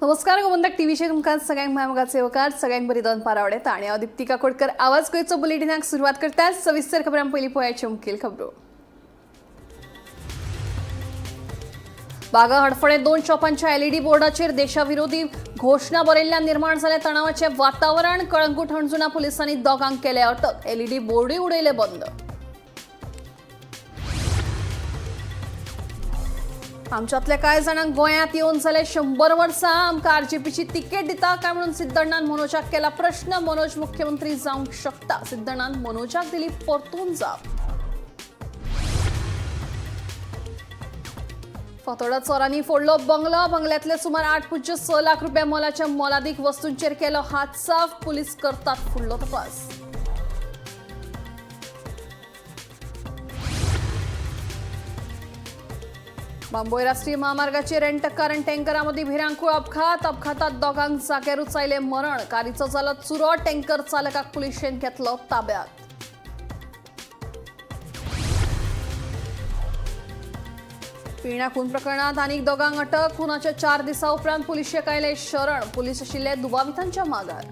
नमस्कार, गोमंतक टीव्हीचेर तुमकां सगळ्यांक माय सेवकार सगळ्यांक बरी दनपार आवडटा आनी हांव दीप्ती काकोडकर आवाज गोंयचो बुलेटिनाक सुरवात करता. सविस्तर खबरां. पयलीं पळयाच्यो मुखेल खबरो. बागा हडफडे दोन शॉपांच्या एलईडी बोर्डाचेर देशाविरोधी घोशणा बरयल्ल्यान निर्माण जालें तणावाचें वातावरण. कळंगूट हणजुणा पुलिसांनी दोगांक केले अटक. एलईडी बोर्डूय उडयले बंद. आमच्यातल्या कांय जाणांक गोंयांत येवन जाले 100 वर्सां. आमकां आरजीपीची तिकेट दिता काय म्हणून सिद्धण्णान मनोजाक केला प्रश्न. मनोज मुख्यमंत्री जावंक शकता. सिद्धण्णान मनोजाक दिली परतून जाप. फातोडा चोरांनी फोडलो बंगलो. बंगल्यांतले सुमार 8.6 लाख रुपया मोलाच्या मोलादीक वस्तूंचेर केलो हात साफ. पुलीस करतात फुडलो तपास. बांबोय राष्ट्रीय महामार्गाचेर रेंट कार आनी टँकरा मदीं भिरांकूळ अपघात. अपघातात दोगांक जाग्यारूच आयलें मरण. कारीचो जालो चुरो. टँकर चालकाक पुलिशेन घेतलो ताब्यात. पिळर्णा खून प्रकरणात आनीक दोगांक अटक. खुनाच्या 4 दिसां उपरांत पुलिशेक आयले शरण. पुलीस आशिल्ले दुबावितांच्या मागार.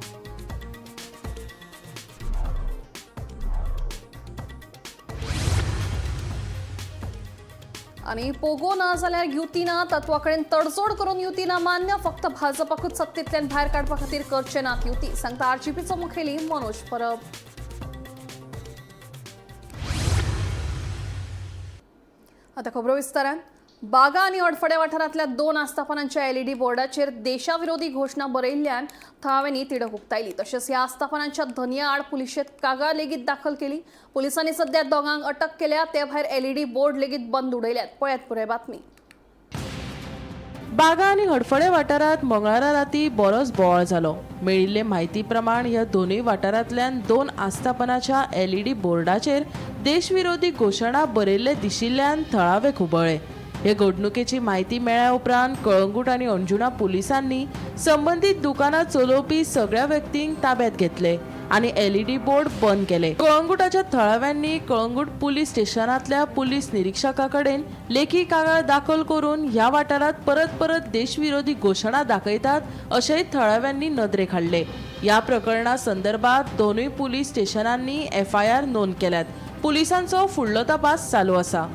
आनी पोगो ना जाल्यार युती ना. तत्वा कडेन तडजोड करून युती ना मान्य. फक्त भाजपाकूच सत्तेंतल्यान भायर काडपा खातीर करचे नात युती, सांगता आरजीपीचो मुखेली मनोज परब. आता खबरो विस्तारान. बागा आनी अडफड्या वाठारांतल्या दोन आस्थापनांच्या एलईडी बोर्डाचेर देशाविरोधी घोशणा बरयल्ल्यान थळाव्यांनी तिडक उक्तायली. तशेंच ह्या आस्थापनांच्या धनया आड पुलिशेंत कागाळ लेगीत दाखल केली. पुलिसांनी सध्या दोगांक अटक केल्या. ते भायर एलईडी बोर्ड लेगीत बंद उडयल्यात. पळयात पुराय बातमी. बागा आनी हडफडे वाठारांत मंगळारा राती बरोच बोवाळ जालो. मेळिल्ले म्हायती प्रमाण ह्या दोनूय वाठारांतल्यान दोन आस्थापनाच्या एलईडी बोर्डाचेर देशविरोधी घोशणा बरयल्ले दिशिल्ल्यान थळावे खुबळ्ळे. हे घडणुकेची म्हायती मेळ्ळ्या उपरांत कळंगूट आनी अंजुणा पुलिसांनी संबंदीत दुकानां चलोवपी सगळ्या व्यक्तींक ताब्यात घेतले आनी एलईडी बोर्ड बंद केले. कळंगूटाच्या थळाव्यांनी कळंगूट पुलीस स्टेशनांतल्या पुलीस निरिक्षका कडेन लेखी कागाळ दाखल करून ह्या वाठारांत परत परत देशविरोधी घोशणा दाखयतात अशेंय थळाव्यांनी नदरेक हाडले. ह्या प्रकरणा संदर्भात दोनूय पुलीस स्टेशनांनी एफआयआर नोंद केल्यात. पुलिसांचो फुडलो तपास चालू आसा.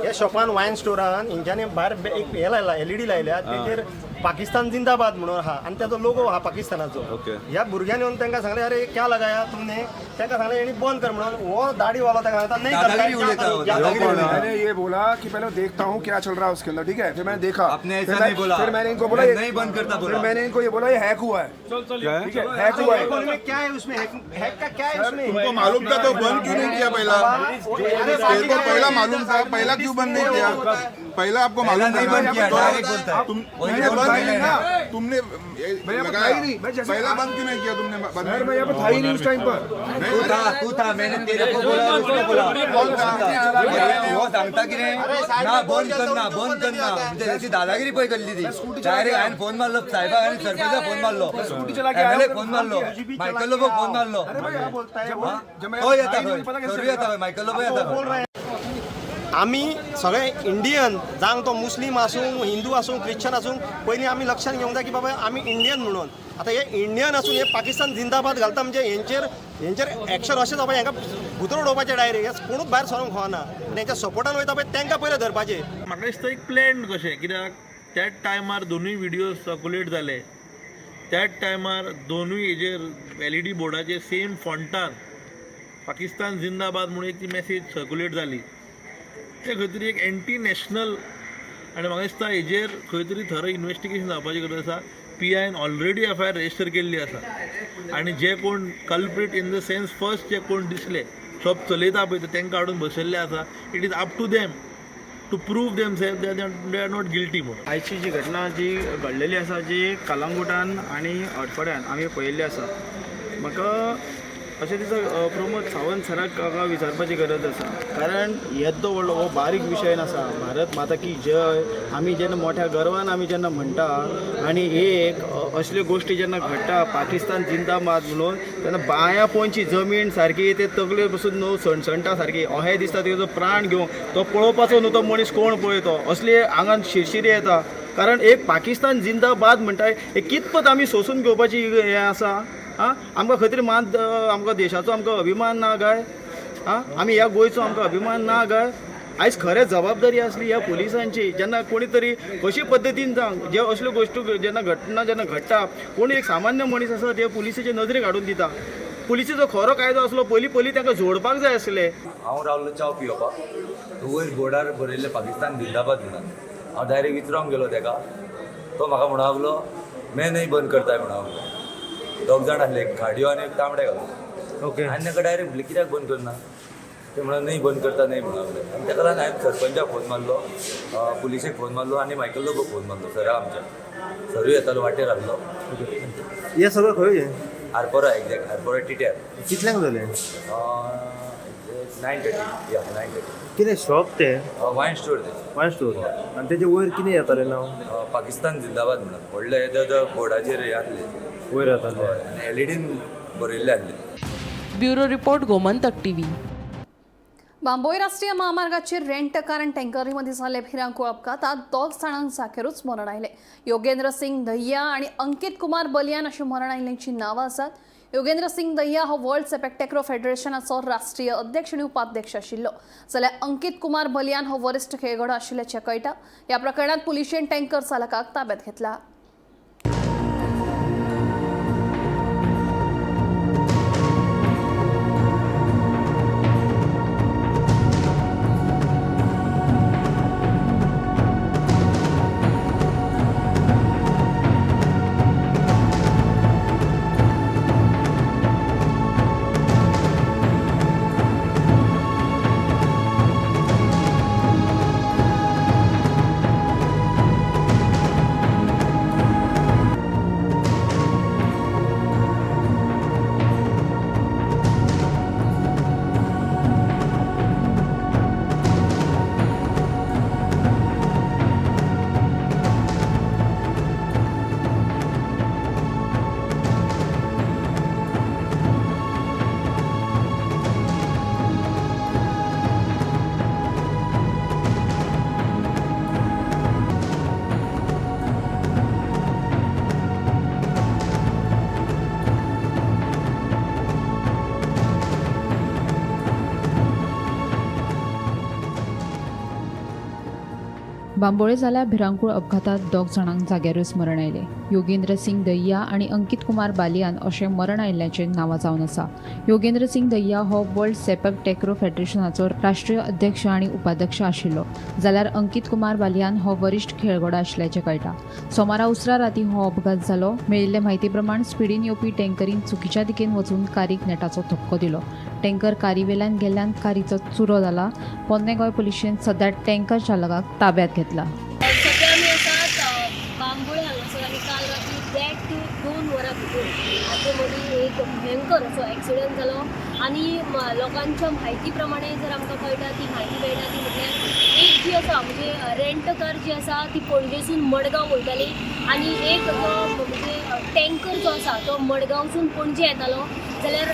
ह्या शॉपान, वायन स्टोरान हेंच्यांनी भायर एक हे लायला, एलईडी लायल्या. तेजेर पाकिस्तान जिंदाबाद म्हणून आहा आनी तेजो लोगो आहा पाकिस्तानाचो. ह्या भुरग्यांनी येवन तांकां सांगलें, "अरे, क्या लगाया तुमने?" तांकां सांगलें, "हेणी बंद कर" म्हणून. हो दाढीवालो तांकां सांगता, "नहीं करता." दादागिरी उलयता हो, क्या दादागिरी करूं? उलयता. मैंने ये बोला कि पहले देखता हूँ क्या चल रहा है उसके अंदर, ठीक है? फिर मैंने देखा। आपने ऐसा फिर नहीं बोला। फिर मैंने इनको बोला, मैं नहीं बंद करता बोला। फिर मैंने इनको ये बोला, ये हैक हुआ है, ठीक है? हैक हुआ है। में क्या है उसमें? हैक, हैक का क्या है उसमें? तुमको मालूम था तो बंद क्यों नहीं किया पहला? तेरे को पहला मालूम था, पहला क्यों बंद नहीं किया? पहला आपको मालूम पहला था नहीं ना? बंद किया, तो डायरेक्ट बोलता है। तुम वही मैंने बोलता बंद है नहीं ना। तुमने ये मैं यहाँ पर लगाया था ही नहीं। मैं जैसे पहला बंद क्यों नहीं किया तुमने बंद? सर, मैं यहाँ पर था ही नहीं उस टाइम पर। तू था, तू था. मैंने तेरे को बोला, उसको बोला. हो सांगता कितें ना, बंद करना, बंद करना. म्हणजे त्याची दादागिरी पळय केल्ली ती. डायरेक्ट हांवें फोन मारलो साहेबाक आनी सरपंचाक फोन मारलो, एमएलए फोन मारलो, मायकल लोबो फोन मारलो. जब मैं तो था येता ही नहीं, मुझे पता खंय कैसे सरू चलेगा? येता खंय, मायकल लोबो येता खंय. आमी सगळे इंडियन, जावं तो मुस्लीम आसूं, हिंदू आसूं, क्रिश्चन आसूं, पयलीं आमी लक्षात घेवंक जाय की बाबा आमी इंडियन म्हणून. आतां हे इंडियन आसून हे पाकिस्तान जिंदाबाद घालता म्हणजे हेंचेर एक्शन अशें जावपाचें, हांकां भितर उडोवपाचें डायरेक्ट. हे कोणूच भायर सरोंक फावना आनी हेंच्या सपोर्टान वयता पळय, तांकां पयलें धरपाचें. म्हाका दिसता एक प्लॅन कशें, कित्याक त्याच टायमार दोनूय विडियो सर्कुलेट जाले. त्याच टायमार दोनूय हेजेर एलईडी बोर्डाचेर सेम फॉन्टान पाकिस्तान जिंदाबाद म्हणून एक ती मॅसेज सर्कुलेट जाली. ते खंय तरी एक एंटी नॅशनल आनी म्हाका दिसता हेजेर खंय तरी थरो इन्वेस्टिगेशन जावपाची गरज आसा. P ion already FIR register केल्ली आसा आनी जे कोण culprit, in the sense first जे कोण दिसले शॉप चलयता पळय, तांकां हाडून बसयल्ले आसा. It is up to them to prove themself they are not guilty म्हणून. आयची जी घटना जी घडलेली आसा, जी कलंगुटान आनी हडफड्यान आमी पळयल्ली आसा, म्हाका अशें दिसता, प्रमोद सावंत सराक हांगा विचारपाची गरज आसा, कारण येदो व्हडलो हो बारीक विशय नासा. भारत माता की जय आमी जेन्ना मोठ्या गर्वान आमी जेन्ना म्हणटा आनी एक असल्यो गोश्टी जेन्ना घडटा, पाकिस्तान जिंदाबाद म्हणून, तेन्ना बांया पोंची जमीन सारकी ते तकलेर बसून न्हू सणसणटा सारकी. अशें दिसता तेजो प्राण घेवंक तो पळोवपाचो न्हू, तो मनीस कोण पळय तो असली आंगान शिरशिरी येता. कारण एक पाकिस्तान जिंदाबाद म्हणटा हे कितपत आमी सोंसून घेवपाची हें आसा. आं, आमकां खंय तरी मात आमकां देशाचो आमकां अभिमान ना काय? आं, आमी ह्या गोंयचो आमकां अभिमान ना काय? आयज खरें जबाबदारी आसली ह्या पुलिसांची, जेन्ना कोणी तरी कशी पद्दतीन जावं जे असल्यो गोश्टी जेन्ना घटना जेन्ना घडटा, कोणी एक सामान्य मनीस आसा ते पुलिसेचे नदरेक हाडून दिता. पुलिसेचो खरो कायदो आसलो पयलीं पयलीं तांकां जोडपाक जाय आसले. हांव रावलो च्याव पिवपाक, वयर बोर्डार बरयल्लें पाकिस्तान जिंदाबाद म्हणून. हांव डायरेक्ट विचारूंक गेलो तेका, तो म्हाका म्हणूंक लागलो मैं नहीं बंद करताय म्हणूंक लागलो. दोग जाण आसले, एक घाडयो आनी एक तांबडे घालून. ओके. आनी ताका डायरेक्ट म्हणलें कित्याक बंद करना? ते म्हणून नाही बंद करता नाही म्हणूंक लागले. आनी ताका लागून हांवें सरपंचाक फोन मारलो, पुलिसेक फोन मारलो आनी मायकल लोबोक फोन मारलो. सरा आमच्या सरूय येतालो वाटेर आहलो. हे सगळं खंय? आरपोरा, एक्झॅक्ट आरपोरा टिट्यार. कितल्यांक जालें? 9:30, या 9:30. कितें शॉप तें? वायन स्टोर तें. वायन स्टोर. आनी तेजे वयर कितें येतालें नांव? पाकिस्तान जिंदाबाद म्हणून व्हडलें येदें बोर्डाचेर हें आहलें. वयर येतालें. हय, आनी एलईडीन बरयल्लें आहलें. Bureau report, Gomantak TV. Bambolim राष्ट्रीय महामार्गाचेर रेंट कार आनी टँकरी मदीं जाल्ले भिरांकूळ अपघातात दोग जाणांक जाग्यारूच मरण आयलें. योगेंद्र सिंग दहिया आनी अंकित कुमार बलियान अशी मरण आयिल्ल्यांची नांवां आसात. योगेंद्र सिंग दहिया हो वर्ल्ड सेपेक टॅक्रो फेडरेशनाचो राष्ट्रीय अध्यक्ष आनी उपाध्यक्ष आशिल्लो, जाल्यार अंकित कुमार बलियान हो वरिश्ठ खेळगडो आशिल्ल्याचें कळटा. ह्या प्रकरणांत पुलिशेन टँकर चालकाक ताब्यात घेतला. बांबोळे जाल्या भिरांकूळ अपघातात दोग जाणांक जाग्यारूच मरण आयलें. योगेंद्र सिंग दहिया आनी अंकित कुमार बालियान अशें मरण आयिल्ल्याचें नांवां जावन आसा. योगेंद्र सिंग दहिया हो वर्ल्ड सेपक टॅक्रो फेडरेशनाचो राष्ट्रीय अध्यक्ष आनी उपाध्यक्ष आशिल्लो, जाल्यार अंकित कुमार बालियान हो वरिश्ठ खेळगडो आशिल्ल्याचें कळटा. सोमारा उसरा राती हो अपघात जालो. मेळिल्ले म्हायती प्रमाण स्पिडीन येवपी टँकरीन चुकीच्या दिकेन वचून कारीक नेटाचो धपको दिलो. टँकर कारी वेल्यान गेल्ल्यान कारीचो चुरो जाला. पोन्ने गोंय पुलिशेन सध्या टँकर चालकाक ताब्यात घेतला. सध्या आमी आसात बांबोळे हांगासर आनी काल राती 1.5 ते 2 वरां भितर हाचे मदीं एक भयंकर असो एक्सिडंट जालो. आनी लोकांच्या म्हायती प्रमाणे जर आमकां कळटा ती म्हायती मेळटा ती म्हटल्यार एक जी आसा म्हणजे रेंट कार जी आसा ती पणजेसून मडगांव वयताली आनी एक जो म्हणजे टँकर जो आसा तो मडगांवसून पणजे येतालो. जाल्यार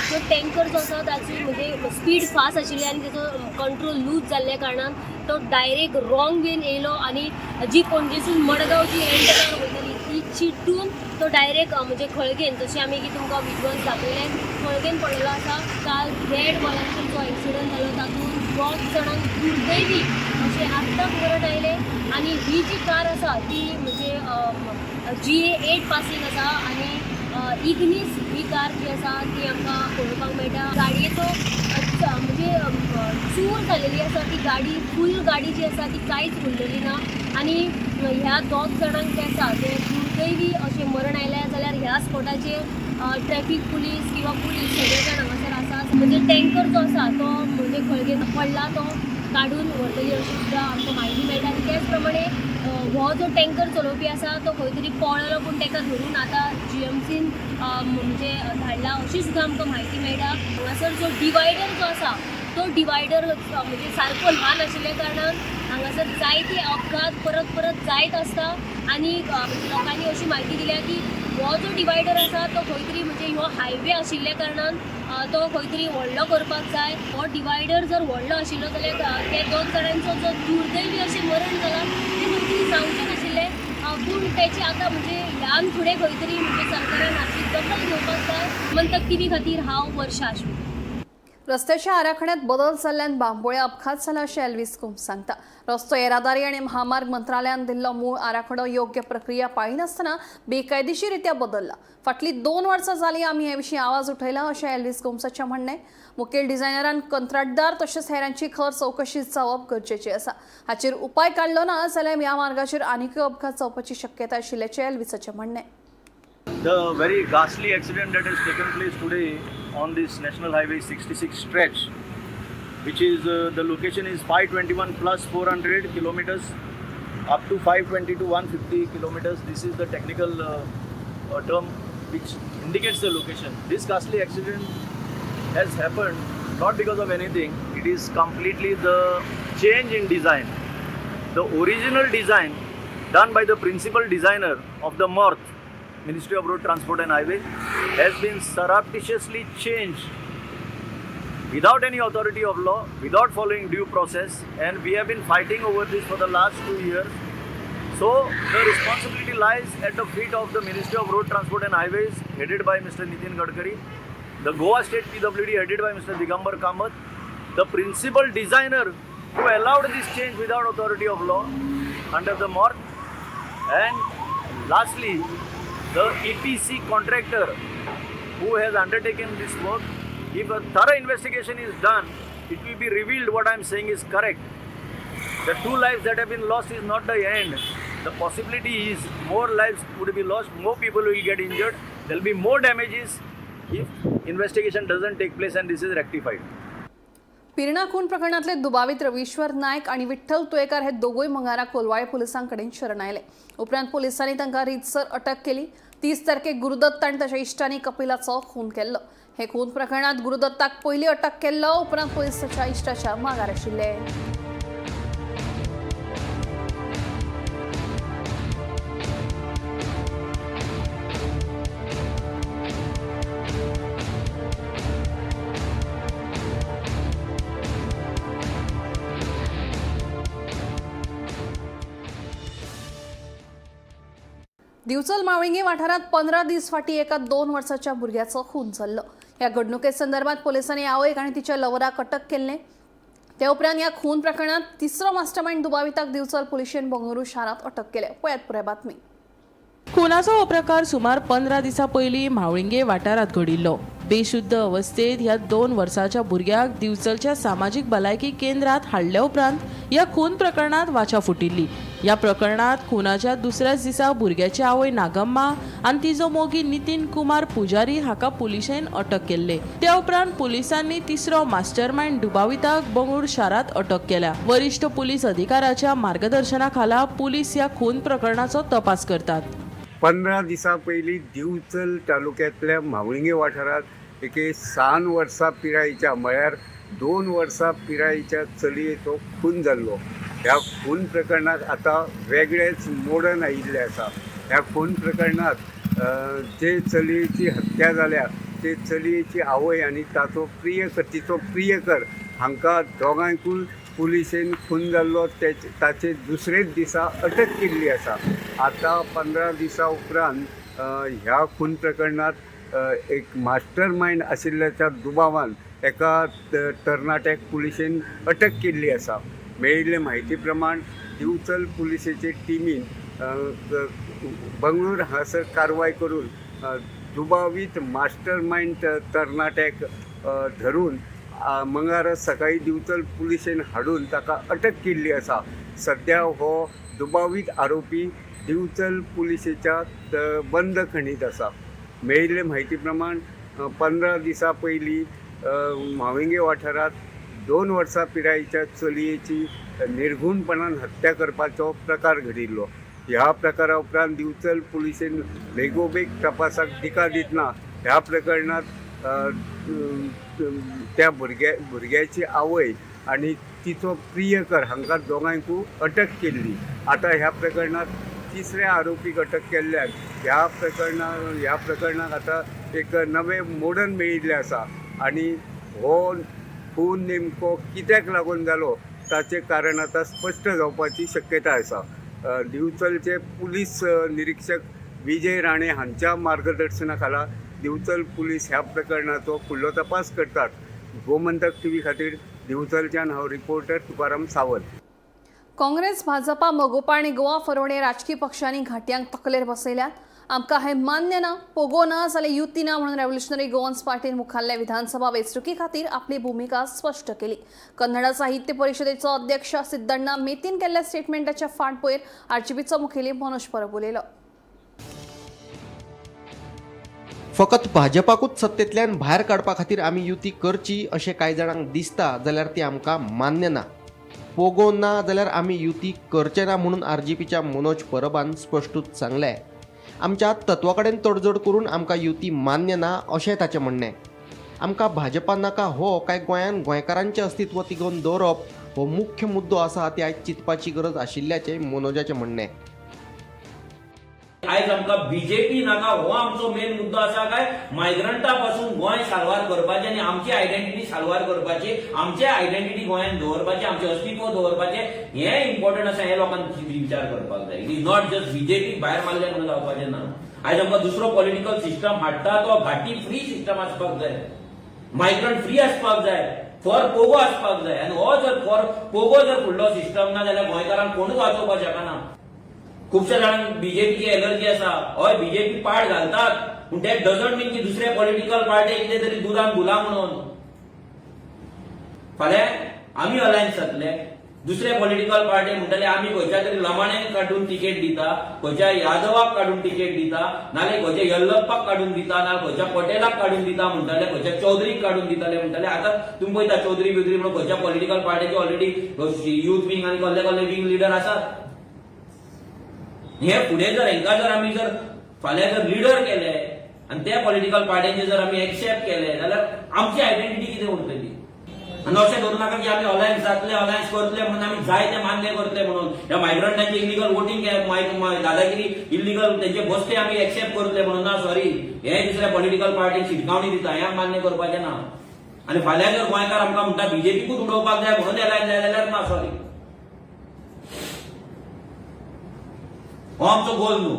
जो टँकर जो आसा ताची म्हणजे स्पीड फास्ट आशिल्ली आनी तेचो कंट्रोल लूज जाल्ल्या कारणान तो डायरेक्ट रॉंग वेन येयलो आनी जी पणजेसून मडगांव जी रेंट कार वयताली ती चिड्डून तो डायरेक्ट म्हणजे खळगेन, जशें आमी की तुमकां विजुअल्स दाखयले, खळगेन पडलेलो आसा. काल 1.5 वरांचेर जो एक्सिडंट जालो तातूंत दोग जाणांक दुर्दैवी अशें आत्ताक मरण आयलें. आनी ही जी कार आसा ती म्हणजे GA 8 passing आसा आनी इग्नीस ही कार जी आसा ती आमकां पळोवपाक मेळटा. गाडयेचो म्हणजे चूर जालेली आसा ती गाडी, फूल गाडी जी आसा ती कांयच उरलेली ना. आनी ह्या दोग जाणांक जे आसा ते दुर्दैवी अशें मरण आयलें. जाल्यार ह्या स्पॉटाचेर ट्रॅफीक पुलीस किंवा पुलीस सगळे जाण हांगासर आसा. म्हणजे टँकर जो आसा तो म्हणजे खळगेन पडला तो काडून व्हरतली अशी सुद्दां आमकां म्हायती मेळटा. आनी त्याच प्रमाणे हो जो टँकर चलोवपी आसा तो खंय तरी पळ्ळो, पूण ताका धरून आतां GMCन म्हणजे धाडला अशी सुद्दां आमकां म्हायती मेळटा. हांगासर जो डिवायडर जो आसा तो डिवायडर म्हणजे सारको ल्हान आशिल्ल्या कारणान हांगासर जायते अपघात परत परत जायत आसता. आनी लोकांनी अशी म्हायती दिल्या की हो जो डिवायडर आसा तो खंय तरी म्हणजे हो हायवे आशिल्ल्या कारणान तो खंय तरी व्हडलो करपाक जाय. हो डिवायडर जर व्हडलो आशिल्लो जाल्यार त्या दोग जाणांचो जो दुर्दैवी अशें मरण जालां तें खंय तरी जावचें नाशिल्लें. तेची आतां म्हणजे ह्यान फुडें खंय तरी म्हणजे सरकारान हाची दखल घेवपाक जाय. गोमंतक टीव्ही खातीर हांव वर्षा आश्विनी. रस्त्याच्या आराखड्यात बदल जाल्ल्यान बांबोळे अपघात जाला अशें एल्विस गोम्स सांगता. रस्तो येरादारी आनी म्हामार्ग मंत्रालयान दिल्लो मूळ आराखडो योग्य प्रक्रिया पाळिनासतना बेकायदेशीरित्या बदलला. फाटलीं 2 वर्सां जालीं आमी हे विशीं आवाज उठयला अशें एल्विस गोम्साचें म्हणणें. मुखेल डिझायनरान कंत्राटदार तशेंच हेरांची खर चवकशी जावप गरजेची आसा. हाचेर उपाय काडलो ना जाल्यार ह्या मार्गाचेर आनीकय अपघात जावपाची शक्यताय आशिल्ल्याचें एल्विसाचें म्हणणें. The very ghastly accident that has taken place today on this National Highway 66 stretch, which is the location is 521 plus 400 kilometers up to 520 to 150 kilometers. This is the technical term which indicates the location. This ghastly accident has happened not because of anything. It is completely the change in design. The original design done by the principal designer of the MORTH, Ministry of Road Transport and Highway, has been surreptitiously changed without any authority of law, without following due process, and we have been fighting over this for the last 2 years. So the responsibility lies at the feet of the Ministry of Road Transport and Highways, headed by Mr. Nitin Gadkari, the Goa State PWD headed by Mr. Digambar Kamath, the principal designer who allowed this change without authority of law under the MORTH, and lastly, the EPC contractor who has undertaken this work. If a thorough investigation is done, it will be revealed what I am saying is correct. The 2 lives that have been lost is not the end. The possibility is more lives would be lost, more people will get injured, there will be more damages if investigation doesn't take place and this is rectified. Pirna खून प्रकरणातले दुबावीत रवीश्वर नायक आणि विठ्ठल तुयेकार हे दोगूय मंगळारा कोलवाळे पुलिसांकडेन शरण आयले. उपरांत पोलिसांनी तांकां रितसर अटक केली. 30 तारखेक गुरुदत्त आनी ताच्या इश्टांनी कपिलाचो खून केल्लो. हे खून प्रकरणात गुरुदत्ताक पयली अटक केल्लो. उपरांत पोलीस ताच्या इश्टाच्या मागार आशिल्ले. दिवचल मावळिंगे वाठारात 15 दीस फाटीं एका 2 वर्साच्या भुरग्याचो खून जाल्लो. ह्या घडणुके संदर्भात पोलिसांनी आवयक आनी तिच्या लवराक अटक केल्लें. ते उपरांत ह्या खून प्रकरणात तिसरो मास्टरमायंड दुबाविताक दिवचल पुलिशेन बंगळुरू शारांत अटक केल्या. पळयात पुराय बातमी. खुनाचो हो प्रकार सुमार 15 दिसां पयलीं म्हावळिंगे वाठारांत घडिल्लो. बेशुद्ध अवस्थेत ह्या 2 वर्साच्या भुरग्याक दिवचलच्या सामाजीक भलायकी केंद्रात हाडल्या उपरांत ह्या खून प्रकरणात वाचा फुटिल्ली. ह्या प्रकरणात खुनाच्या दुसऱ्याच दिसा भुरग्याची आवय नागम्मा आनी तिजो मोगी नितीन कुमार पुजारी हाका पुलिशेन अटक केल्ले. त्या उपरांत पुलिसांनी तिसरो मास्टरमायंड दुबाविताक बंगळूर शारांत अटक केल्या. वरिश्ठ पुलीस अधिकाऱ्याच्या मार्गदर्शना खाला पुलीस ह्या खून प्रकरणाचो तपास करतात. 15 दिसां पयलीं दिवचल तालुक्यांतल्या म्हावळिंगे वाठारांत एके 6 वर्सां पिरायेच्या म्हळ्यार 2 वर्सां पिरायेच्या चलयेचो खून जाल्लो. ह्या खून प्रकरणांत आतां वेगळेंच मोडण आयिल्लें आसा. ह्या खून प्रकरणांत जे चलयेची हत्या जाल्या ते चलयेची आवय आनी ताचो प्रियकर तिचो प्रियकर हांकां दोगांयकूय पुलिशेन खून जाल्लो ताचे दुसरेच दिसा अटक केल्ली आसा. आतां 15 दिसां उपरांत ह्या खून प्रकरणांत एक मास्टर मायंड आशिल्ल्याच्या दुबावान एका तरणाट्याक पुलिशेन अटक केल्ली आसा. मेळिल्ले म्हायती प्रमाण दिवचल पुलिशेचे टिमीन बंगळूर हांगासर कारवाय करून दुबावीत मास्टर मायंड तरणाट्याक धरून मंगळारा सकाळी दिवचल पुलिशेन हाडून ताका अटक केल्ली आसा. सद्या हो दुबावीत आरोपी दिवचल पुलिशेच्या बंदखणीत आसा. मेळिल्ले म्हायती प्रमाण 15 दिसां पयलीं म्हावळिंगे वाठारांत 2 वर्सां पिरायेच्या चलयेची निर्गुणपणान हत्या करपाचो प्रकार घडिल्लो. ह्या प्रकारा उपरांत दिवचल पुलिशेन बेगोबेग तपासाक दिका दितना ह्या प्रकरणांत त्या भुरग्याची आवय आनी तिचो प्रियकर हांकां दोगांयकूय अटक केल्ली. आतां ह्या प्रकरणांत तिसऱ्या आरोपीक अटक केल्ल्यान ह्या प्रकरणाक आतां एक नवें मोडण मेळिल्लें आसा आनी हो खून नेमको कित्याक लागून जालो ताचें कारण आतां स्पश्ट जावपाची शक्यताय आसा. दिवचलचे पुलीस निरीक्षक विजय राणे हांच्या मार्गदर्शना खाला दिवचल पुलीस ह्या प्रकरणाचो फुडलो तपास करतात. गोमंतक टीव्ही खातीर दिवचलच्यान हांव रिपोर्टर तुकाराम सावंत. काँग्रेस, भाजपा, मगोपा आनी गोवा फॉरवर्ड राजकी पक्षांनी घाटयांक तकलेर बसयल्यात. आमकां हें मान्य ना, पोगो ना जाल्यार युती ना म्हणून रेव्होल्युशनरी गोवन्स पार्टीन मुखाल्ल्या विधानसभा वेंचणुके खातीर आपली भुमिका स्पश्ट केली. कन्नड साहित्य परिषदेचो अध्यक्ष सिद्दण्णा मेतीन केल्ल्या स्टेटमेंटाच्या फाटभुंयेर आरजीपीचो मुखेली मनोज परब उलयलो. फकत भाजपाकूच सत्तेंतल्यान भायर काडपा खातीर आमी युती करची अशें कांय जाणांक दिसता जाल्यार ती आमकां मान्य ना. पोगो ना जाल्यार आमी युती करचे ना म्हणून आरजीपीच्या मनोज परबान स्पश्टूच सांगलें. आमच्या तत्वा कडेन तडजोड करून आमकां युती मान्य ना अशें ताचें म्हणणें. आमकां भाजपा नाका हो काय गोंयान गोंयकारांचें अस्तित्व तिगोवन दवरप हो मुख्य मुद्दो आसा ती आयज चिंतपाची गरज आशिल्ल्याचें मनोजाचें म्हणणें. आयज आमकां बीजेपी नाका हो आमचो मेन मुद्दो आसा काय मायग्रंटा पासून गोंय साल्वार करपाचें आनी आमची आयडेंटिटी साल्वार करपाची, आमचे आयडेंटिटी गोंयांत दवरपाचें, आमचें अस्तित्व दवरपाचें हें इम्पॉर्टंट आसा हें लोकांनी विचार करपाक जाय. It is not just बीजेपीक भायर मारलें म्हणून जावपाचें ना. आयज आमकां दुसरो पॉलिटिकल सिस्टम हाडटा तो घाटी फ्री सिस्टम आसपाक जाय, मायग्रंट फ्री आसपाक जाय, फॉर पोगो आसपाक जाय. आनी हो जर फॉर पोगो जर फुडलो सिस्टम ना जाल्यार गोंयकारांक कोणूच वाचोवपाक शकना. खुबश्या जाणांक बीजेपीची एलर्जी आसा. हय, बीजेपी पाड घालतात, पूण that doesn't मीन की दुसऱ्या पॉलिटिकल पार्टी कितें तरी दुदान घुला म्हणून. फाल्यां आमी अलायन्स जातले, दुसऱ्या पॉलिटिकल पार्टी म्हणटले आमी खंयच्या तरी लमाण्याक काडून तिकेट दिता, खंयच्या यादवाक काडून तिकेट दिता, नाल्यार खंयच्या यल्लप्पाक काडून दिता, नाल्यार खंयच्या पटेलाक काडून दिता म्हणटले, खंयच्या चौधरीक काडून दितले म्हणटले. आतां तुमी पळयता चौधरी बिवधरी म्हणून खंयच्या पॉलिटिकल पार्टीचे ऑलरेडी युथ विंग आनी कसले कसले विंग लिडर आसात. हे फुडें जर हेंकां जर आमी जर फाल्यां जर लिडर केले आनी त्या पॉलिटिकल पार्ट्यांचे जर आमी एक्सेप्ट केले जाल्यार आमची आयडेंटिटी कितें उरतली? आनी अशें धरूं नाका की आमी अलायन्स जातले, अलायन्स करतले म्हणून आमी जाय तें मान्य करतले म्हणून ह्या मायग्रंटांचे इलिगल वोटींग, दादागिरी, इलिगल तेंचे बसते आमी एक्सेप्ट करतले म्हणून ना. सॉरी, हे दुसऱ्या पॉलिटिकल पार्टीक शिटकावणी दिता, हें मान्य करपाचें ना. आनी फाल्यां जर गोंयकार आमकां म्हणटा बीजेपीकूच उडोवपाक जाय म्हणून अलायन्स जाय जाल्यार ना, सॉरी, हो आमचो गोल न्हू.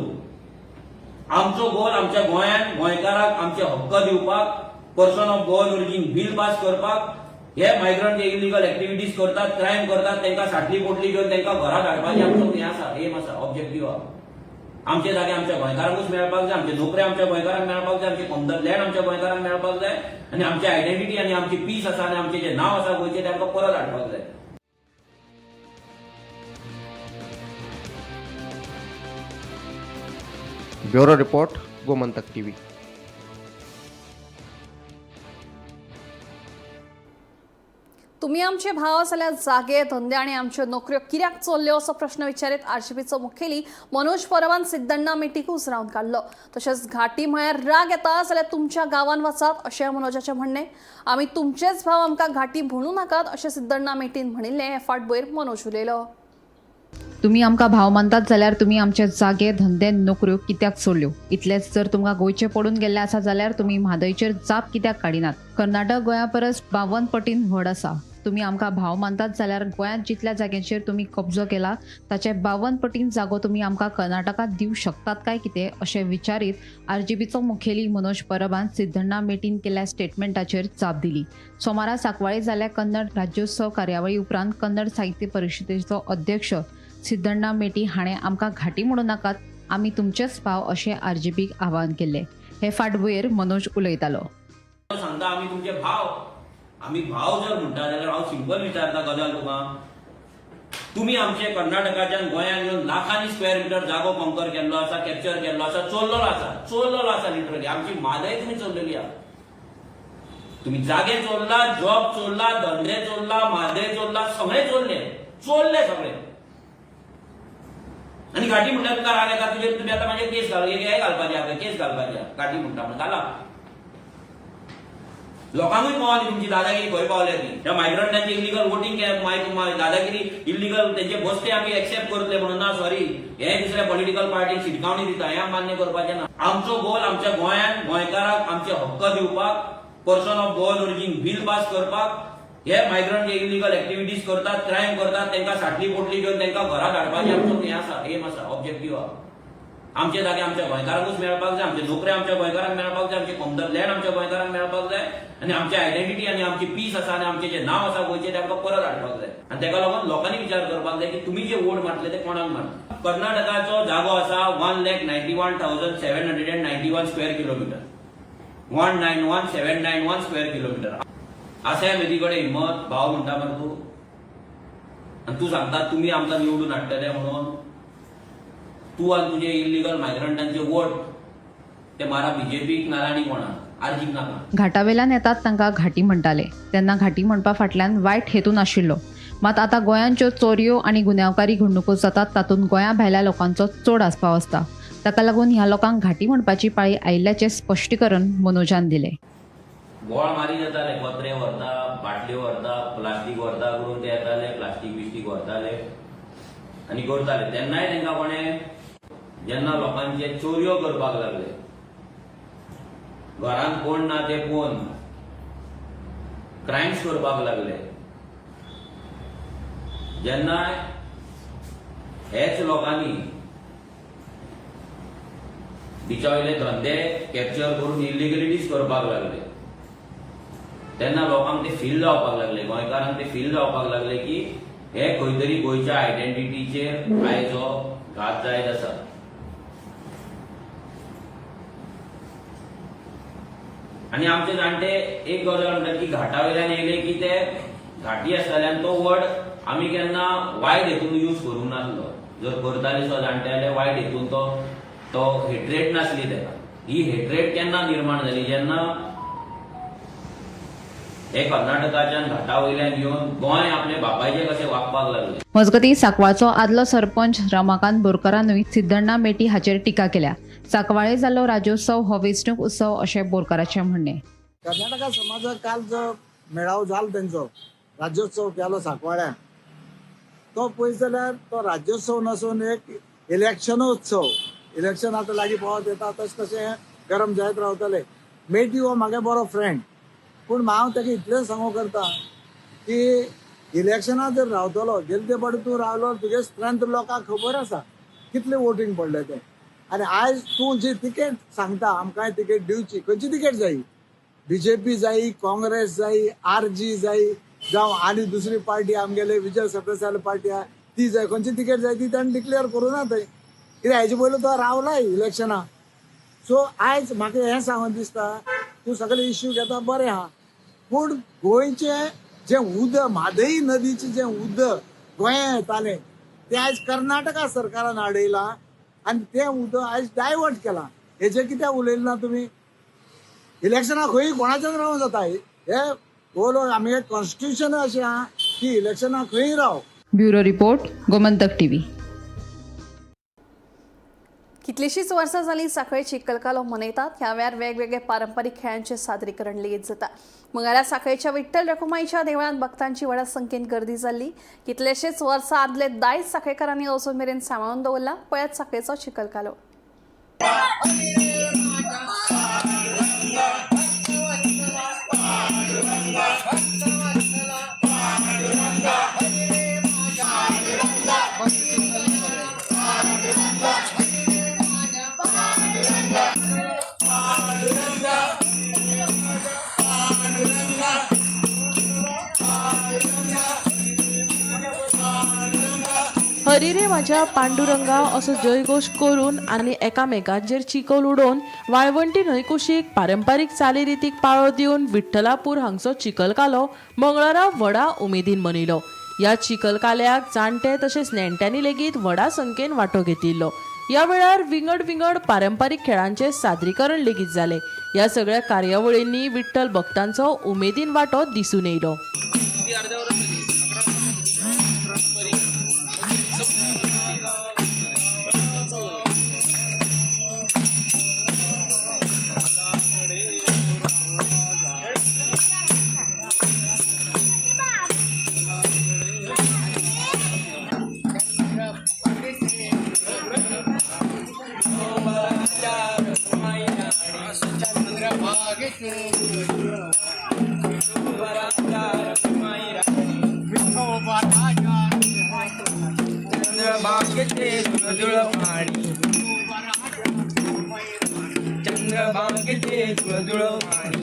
आमचो गोल आमच्या गोंयांत गोंयकाराक आमचे हक्क दिवपाक, person of Goan origin bill pass करपाक, हे मायग्रंट जे इलिगल एक्टिविटीज करतात, क्रायम करतात, तांकां साटली पोटली घेवन तांकां घरा धाडपाचें आमचो हें आसा, एम आसा, ऑब्जेक्टीव आसा. आमचे जागे आमच्या गोंयकारांकूच मेळपाक जाय, आमचे नोकरी आमच्या गोंयकारांक मेळपाक जाय, आमचे कॉमन लँड आमच्या गोंयकारांक मेळपाक जाय आनी आमची आयडेंटिटी आनी आमची पीस आसा आनी आमचें जें नांव आसा गोंयचें तें आमकां परत हाडपाक जाय. Bureau report, Gomantak TV. तुम्ही आमचे भाव जाल्यार जागे, धंदे आनी आमच्यो नोकऱ्यो कित्याक चल्ल्यो असो प्रश्न विचारीत आरजीपीचो मुखेली मनोज परबान सिद्दण्णा मेटीक उजरावन काडलो. तशेंच घाटी म्हळ्यार राग येता जाल्यार तुमच्या गांवान वचात अशें मनोजाचें म्हणणें. आमी तुमचेच भाव, आमकां घाटी म्हणू नाकात अशें सिद्दण्णा मेटीन म्हणिल्लें. हे फाटभुंयेर मनोज उलयलो. तुम्ही आमकां भाव मानतात जाल्यार तुमी आमचे जागे, धंदे, नोकऱ्यो कित्याक सोडल्यो? इतलेंच जर तुमकां गोंयचें पडून गेल्लें आसा जाल्यार तुमी म्हादयचेर जाप कित्याक काडिनात? कर्नाटक गोंया परस 52 पटीन व्हड आसा. तुमी आमकां भाव मानतात जाल्यार गोंयांत जितल्या जाग्यांचेर तुमी कब्जो केला ताचे 52 पटीन जागो तुमी आमकां कर्नाटकांत दिवं शकतात काय कितें अशें विचारीत आरजीपीचो मुखेली मनोज परबान सिद्धण्णा मेटीन केल्ल्या स्टेटमेंटाचेर जाप दिली. सोमारा सांकवाळे जाल्ल्या कन्नड राज्योत्सव कार्यावळी उपरांत कन्नड साहित्य परिषदेचो अध्यक्ष सिद्धण्णा मेटी हाणें आमकां घाटी म्हणू नाकात, आमी तुमचेच भाव अशें आरजीपीक आवाहन केल्लें. हे फाटभुंयेर मनोज उलयतालो. सांगता आमी तुमचे भाव, आमी भाव जर म्हणटा जाल्यार हांव सिंपल विचारता गजाल तुका. तुमी आमचे कर्नाटकाच्यान गोंयांत येवन लाखांनी स्क्वेअर मिटर जागो कॉन्कर केल्लो आसा, कॅप्चर केल्लो आसा, चोरलेलो आसा, चोरलेलो आसा लिटरली. आमची म्हादय तुमी चोरलेली आसा. तुमी जागे चोरला, जॉब चोरला, धंदे चोरला, म्हादय चोरला, सगळें चोरले, चोरले सगळे. आनी घाटी म्हणल्यार तुका राग येता, तुजेर तुमी आतां म्हाजेर केस घाल, हे घालपाची आसा, केस घालपाची आसा. घाटी म्हणटा म्हण घाला. लोकांकूय कळना तुमची दादागिरी खंय पावल्या ती. ह्या मायग्रंटांची इलिगल वोटींग, दादागिरी, इलिगल तेंचे बसते आमी एक्सेप्ट करतले म्हणून ना, सॉरी, हे दुसऱ्या पॉलिटिकल पार्टीक शिटकावणी दिता, हें मान्य करपाचें ना. आमचो गोल आमच्या गोंयांत गोंयकाराक आमचे हक्क दिवपाक, person of Goan origin bill pass करपाक, हे मायग्रंट जे इलिगल एक्टिविटीज करतात, क्रायम करतात, तांकां साटली पोटली घेवन तांकां घरा धाडपाचें आमचो हें आसा, एम आसा, ऑब्जेक्टीव आसा. आमचे जागे आमच्या गोंयकारांकूच मेळपाक जाय, आमचे नोकऱ्यो आमच्या गोंयकारांक मेळपाक जाय, आमचे कोमदार लँड आमच्या गोंयकारांक मेळपाक जाय आनी आमची आयडेंटिटी आनी आमची पीस आसा आनी आमचें जें नांव आसा गोंयचें तें आमकां परत हाडपाक जाय. आनी ताका लागून लोकांनी विचार करपाक जाय की तुमी जे वोट मारतले ते कोणाक मारतले. कर्नाटकाचो जागो आसा 1,91,791 square kilometre, 191791 square kilometre. आसा मेरी कडेन हिम्मत भाव म्हणटा मरे तूं, आनी तूं सांगता तुमी आमकां निवडून हाडटले म्हणून. तूं आनी तुजे इल्लिगल मायग्रंटांचे वोट ते मारा बीजेपीक नाल्यार आनी कोणाक, आरजीक नाका. घाटावेल्यान येतात तांकां घाटी म्हणटाले तेन्ना घाटी म्हणपा फाटल्यान वायट हेतू नाशिल्लो. मात आतां गोंयांत ज्यो चोरयो आनी गुन्यांवकारी घडणुको जातात तातूंत गोंया भायल्या लोकांचो चड आस्पाव आसता. ताका लागून ह्या लोकांक घाटी म्हणपाची पाळी आयिल्ल्याचें स्पश्टीकरण मनोजान दिलें. गोळ मारीत येताले, पत्रे व्हरता, बाटल्यो व्हरता, प्लास्टीक व्हरता करून ते येताले, प्लास्टीक बिस्टीक व्हरताले आनी करताले. तेन्नाय तांकां कोणें जेन्ना लोकांचे चोरयो करपाक लागले, घरांत कोण ना ते पळोवन क्रायम्स करपाक लागले, जेन्ना हेच लोकांनी बिचा वयले धंदे कॅप्चर करून इलिगलिटीज करपाक लागले, तेन्ना लोकांक ते फील जावपाक लागले, गोंयकारांक ते फील जावपाक लागले की हे खंय तरी गोंयच्या आयडेंटिटीचेर आयज हो घात जायत आसा. आनी आमचे जाणटे एक गजाल म्हणटात की घाटा वयल्यान येयले की ते घाटी आसताले आनी तो वर्ड आमी केन्ना वायट हेतून यूज करूंक नासलो. जर करताले सुद्दां जाणटे जाल्यार वायट हेतून तो हेट्रेट नासली तेका. ही हेट्रेट केन्ना निर्माण जाली, जेन्ना हे कर्नाटकाच्यान घाटा वयल्यान येवन गोंय आपले बापायचे कशें वागपाक लागले. मजगतीं सांकवाळचो आदलो सरपंच रमाकांत बोरकारानूय सिद्धण्णा मेटी हाचेर टिका केल्या. सांकवाळे जाल्लो राज्योत्सव हो वेंचणूक उत्सव अशें बोरकाराचें म्हणणें. कर्नाटका समाजाक काल जो मेळावो जालो तेंचो राज्योत्सव केलो सांकवाळ्यान, तो पळयत जाल्यार तो राज्योत्सव नासून एक इलेक्शनोत्सव. इलेक्शन आतां लागीं पावत येता तशें तशें गरम जायत रावतले. मेटी हो म्हागे बरो फ्रेंड, पूण हांव ताका इतलें सांगूंक करता की इलेक्शनाक जर रावतलो, गेले ते फावटी तूं रावलो, तुगे स्ट्रेंथ लोकांक खबर आसा कितले वोटींग पडले ते. आनी आयज तूं जी तिकेट सांगता आमकांय तिकेट दिवची, खंयची तिकेट जायी, बीजेपी जायी, काँग्रेस जायी, आरजी जायी, जावं आनी दुसरी पार्टी आमगेले विजय सरदेसाय पार्टी आहा ती जाय, खंयची तिकेट जाय ती ताणें डिक्लेअर करूं ना थंय. कित्याक हेजे पयलू तो रावलाय इलेक्शनाक. सो आयज म्हाका हें सांगून दिसता तूं सगळे इश्यू घेता बरें आहा, पूण गोंयचें जें उदक, म्हादई नदीचें जें उदक गोंयांत येतालें तें आयज कर्नाटका सरकारान हाडयलां आनी तें उदक आयज डायवर्ट केलां. हेजें कित्याक उलयलें ना तुमी? इलेक्शनाक खंय कोणाच्यान रावूं जाता, हे बोलो आमगे कॉन्स्टिट्युशन अशें आहा की इलेक्शनाक खंय राव. Bureau report, Gomantak TV. कितलीशींच वर्सां जालीं सांखळे चिखलकालो मनयतात. ह्या वेळार वेगवेगळे पारंपारीक खेळांचें सादरीकरण लेगीत जाता. मंगळारा सांखळेच्या विठ्ठल रखुमाईच्या देवळांत भक्तांची व्हडा संख्येन गर्दी जाल्ली. कितलेशेच वर्सां आदले दायज सांखळेकारांनी अजून मेरेन सांबाळून दवरला. पळयात सांखळेचो चिखलकालो. हरी रे माझ्या पांडुरंगा असो जयघोश करून आनी एकामेकांचेर चिखल उडोवन वाळवंटी न्हंय कुशीक पारंपारीक चालीरितीक पाळो दिवन विठ्ठलापूर हांगचो चिखलकालो मंगळारा व्हडा उमेदीन मनयलो. ह्या चिखलकाल्याक जाणटे तशेंच नेण्ट्यांनी लेगीत व्हडा संख्येन वांटो घेतिल्लो. ह्या वेळार विंगड विंगड पारंपारीक खेळांचें सादरीकरण लेगीत जालें. ह्या सगळ्या कार्यावळींनी विठ्ठल भक्तांचो उमेदीन वांटो दिसून येयलो. बांकीचे जुळजुळ पाणी.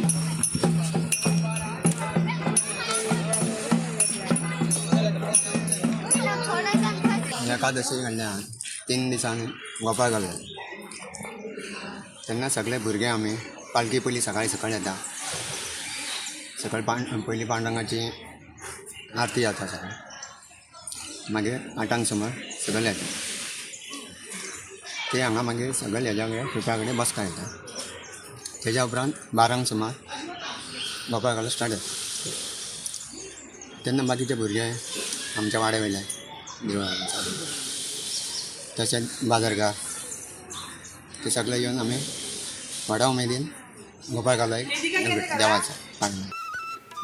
एकादशी घडल्या 3 दिसांनी गोपाळ घालतात तेन्ना सगळे भुरगे आमी पालखी पयली सकाळीं सकाळीं येता, सकाळीं पयलीं पांडुरंगाची आरती जाता सकाळीं, मागीर 8 सुमार सगळे येता, ते हांगा मागीर सगळे हेज्या कडेन कृपा कडेन बसका येता, तेज्या उपरांत 12 सुमार गोपाळ घालप स्टार्ट जाता. तेन्ना बाकीचे भुरगे आमच्या वाड्या वयले देवळा तशेंच बाजारकार ते सगळे येवन आमी व्हडा उमेदीन गोपाळ घालो देवाचो.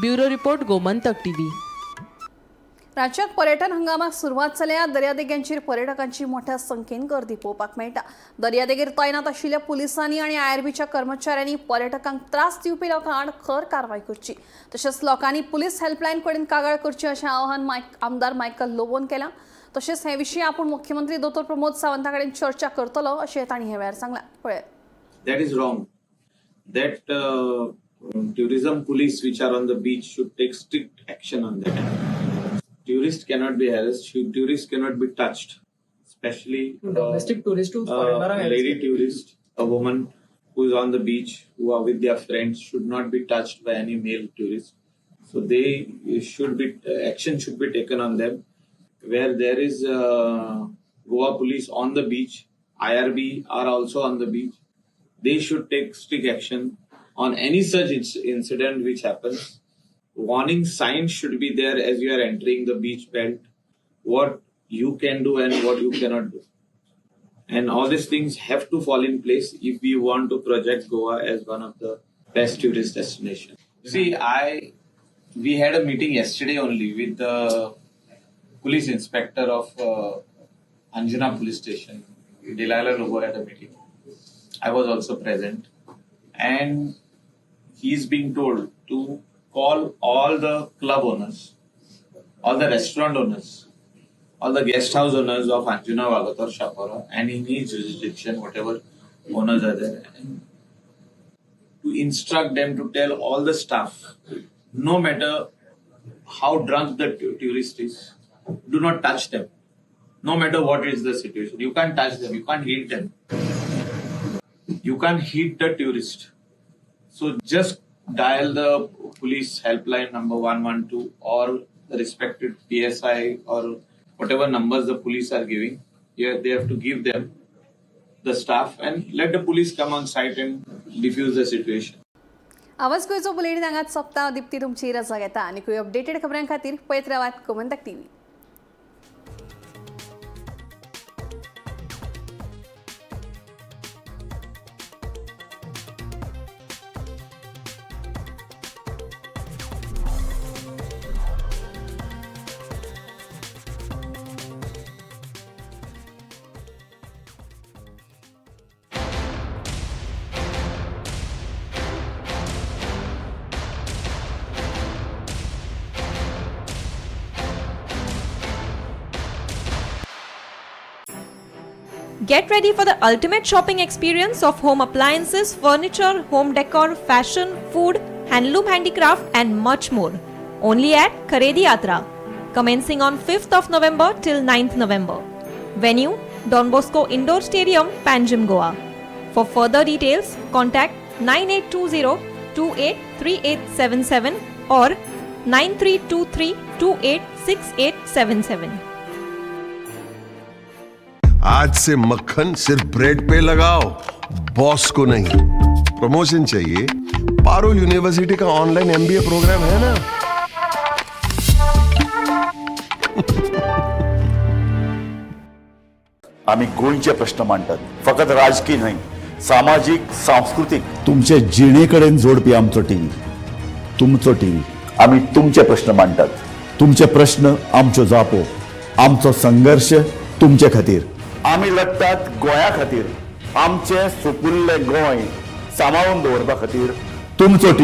Bureau report, Gomantak TV. राज्यात पर्यटन हंगामाक सुरवात जाल्या. दर्यादेगांचेर पर्यटकांची मोठ्या संख्येन गर्दी पळोवपाक मेळटा. दर्यादेगेर तैनात आशिल्ल्या पुलिसांनी आनी आयआरबीच्या कर्मचाऱ्यांनी पर्यटकांक त्रास दिवपी लोकां आड खर कारवाय करची, तशेंच लोकांनी पुलीस हेल्पलायन कडेन कागाळ करची अशें आवाहन आमदार मायकल लोबोन केलां. तशेंच हे विशीं आपूण मुख्यमंत्री दोतोर प्रमोद सावंता कडेन चर्चा करतलो अशें तांणी हे वेळार सांगलां. पळयात. That is wrong. That tourism police which are on the beach should take strict action on that. Tourists cannot be harassed. Tourists cannot be touched, especially domestic tourist to a lady tourist, a woman who is on the beach, who are with their friends, should not be touched by any male tourist. So they should be action should be taken on them. Where there is Goa police on the beach, IRB are also on the beach. They should take strict action on any such incident which happens. Warning signs should be there as you are entering the beach belt, what you can do and what you cannot do. And all these things have to fall in place if we want to project Goa as one of the best tourist destinations. See, we had a meeting yesterday only with the police inspector of Anjuna police station. Delilah Lobo had a meeting. I was also present. And he's being told to call all the club owners, all the restaurant owners, all the guest house owners of Anjuna, Vagator, Chapora, and in each jurisdiction, whatever owners are there, and to instruct them to tell all the staff, no matter how drunk the tourist is, do not touch them. No matter what is the situation, you can't touch them, you can't hit them. You can't hit the tourist. So just dial the police helpline number 112 or the respected PSI or whatever numbers the police are giving. Yeah, they have to give them, the staff, and let the police come on site and defuse the situation. आवाज गोंयचो bulletin हांगाच सोंपता. दीप्ती तुमची रजा घेता आनी updated खबरां खातीर पळयत रावात Gomantak TV. Get ready for the ultimate shopping experience of home appliances, furniture, home decor, fashion, food, handloom handicraft and much more. Only at Kharedi Yatra. Commencing on 5th of November till 9th November. Venue, Don Bosco Indoor Stadium, Panjim, Goa. For further details, contact 9820 283877 or 9323 286877. आज से मक्खन सिर्फ bread pay लगाओ, boss को नहीं। Promotion चाहिए? Parul university का online MBA programme है ना। आमी गोंयचे प्रश्न मांडटात, फकत राजकीय न्हय, सामाजीक, सांस्कृतीक, तुमचे जिणे कडेन जोडपी आमचो टीव्ही, तुमचो टीव्ही। आमी तुमचे प्रश्न मांडटात, तुमचे प्रश्न आमच्यो जापो, आमचो संघर्श तुमचे खातीर। आमी लढटात गोंया खातीर, आमचें सुपुल्लें गोंय सांबाळून दवरपा खातीर। तुमचो